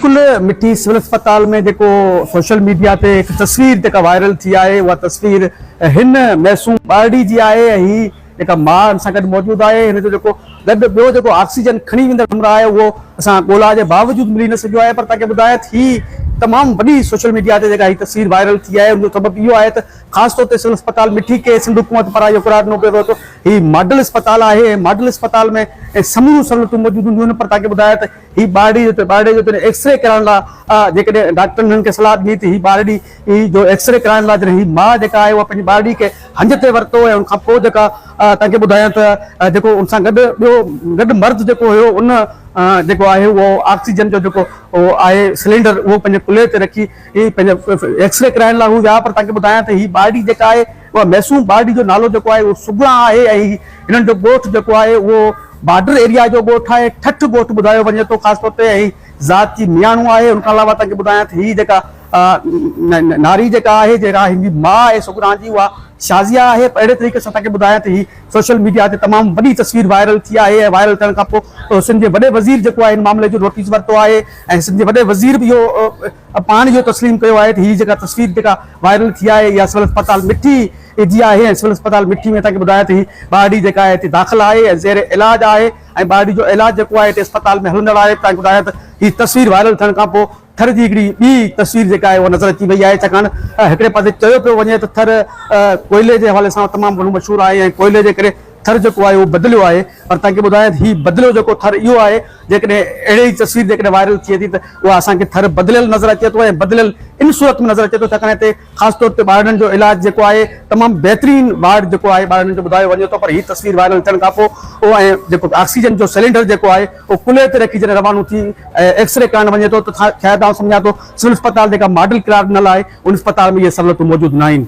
بلڪل مٺي سول اسپتال ۾ جيڪو سوشل ميڊيا تي هڪ تصوير جيڪا وائرل ٿي آهي اها تصوير هن معصوم ٻارڙي جي آهي ۽ هي جيڪا ماء هن سان گڏ موجود آهي هن جو جيڪو گڏ ٻيو جيڪو آڪسيجن کڻي ويندڙ همراهه آهي اهو اسان ڳولا جي باوجود ملي نه سگهيو آهي پر توهان کي ٻڌايان ته هي تمام وڏي سوشل ميڊيا تي جيڪا هي تصوير وائرل ٿي آهي ان جو سبب اهو آهي ته خاص طور تي سول اسپتال مٺي کي سنڌ حڪومت پاران اهو قرار ڏنو پيو ويو ته هي ماڊل اسپتال آهي ۽ ماڊل اسپتال ۾ سموريون سهولتون موجود هونديون آهن پر توهان کي ٻڌايان ته هي ٻارڙي جو ٻارڙي جو جڏهن ايڪسري ڪرائڻ لاء جيڪڏهن ڊاڪٽرن هنن کي صلاح ڏني ته هي ٻارڙي جو ايڪسري ڪرائڻ لاء جڏهن هي ماء جيڪا آهي اها پنهنجي ٻارڙي کي هنج تي ورتو ۽ ان کان پوء جيڪا توهان کي ٻڌايان ته جيڪو ان سان گڏ ٻيو گڏ مرد جيڪو هيو ان جيڪو آهي اهو آڪسيجن جو جيڪو آهي سلينڊر اهو پنهنجي ڪلهي تي رکي هي پنهنجي ايڪسري ڪرائڻ لاء هو ويا پر توهان کي ٻڌايان ته هي ٻارڙي جيڪا آهي اها معصوم ٻارڙي جو نالو جيڪو آهي اهو سگهڙا آهي ۽ هنن جو ڳوٺ جيڪو آهي اهو بارڊر ايريا جو ڳوٺ آهي، ٺٺ ڳوٺ ٻڌايو وڃي ٿو خاص طور تي ۽ ذات جي مياڻو آهي، ان کان علاوه توهان کي ٻڌايان ته هي جيڪا ناري جيڪا آهي جيڪا هن جي ماء آهي سگران جي اها شازيه آهي پر اهڙي طريقي سان توهان کي ٻڌايان ته هي سوشل ميڊيا تي تمام وڏي تصوير وائرل ٿي آهي ۽ وائرل ٿيڻ کان پوء سنڌ جي وڏي وزير جيڪو آهي هن معاملي جو نوٽيس ورتو آهي ۽ سنڌ جي وڏي وزير به اهو پاڻ اهو تسليم ڪيو آهي ته هي جيڪا تصوير جيڪا وائرل ٿي آهي اها سول اسپتال مٺي جي آهي ۽ سول اسپتال مٺي ۾ توهان کي ٻڌايان ته هي ٻارڙي جيڪا آهي هتي داخل آهي ۽ زير علاج آهي ۽ ٻارڙي جو علاج جيڪو آهي هتي اسپتال ۾ هلندڙ آهي توهان کي ٻڌايان ته هي تصوير وائرل ٿيڻ کان پوء ٿر جي هڪڙي ٻي تصوير جيڪا آهي اها نظر اچي وئي آهي ڇاڪاڻ هڪڙي پاسي چيو پيو وڃي ته ٿر ڪوئلي جي حوالي سان تمام گهڻو مشهور آهي ۽ ڪوئلي جي ڪري ٿر جيڪو آهي اهو بدليو آهي پر توهان کي ٻڌايان ته هي بدليو جيڪو ٿر اهو آهي جيڪڏهن اهڙي ئي تصوير جيڪڏهن وائرل ٿئي ٿي ته اها اسان کي ٿر بدليل نظر اچي ٿو ۽ بدليل ان صورت ۾ نظر اچي ٿو ڇاڪاڻ هتي خاص طور تي ٻارڙن جو علاج جيڪو آهي تمام بهترين وارڊ جيڪو آهي ٻارڙن جو ٻڌايو وڃي ٿو پر هي تصوير وائرل ٿيڻ کان پوء اهو ۽ جيڪو آڪسيجن جو سلينڊر جيڪو آهي اهو ڪلهي تي رکي جڏهن روانو ٿي ايڪسري ڪرائڻ وڃي ٿو ته شايد آئون سمجهان ٿو سول اسپتال جيڪا ماڊل قرار ڏنل آهي ان اسپتال ۾ اهي سهولتون موجود ناهن.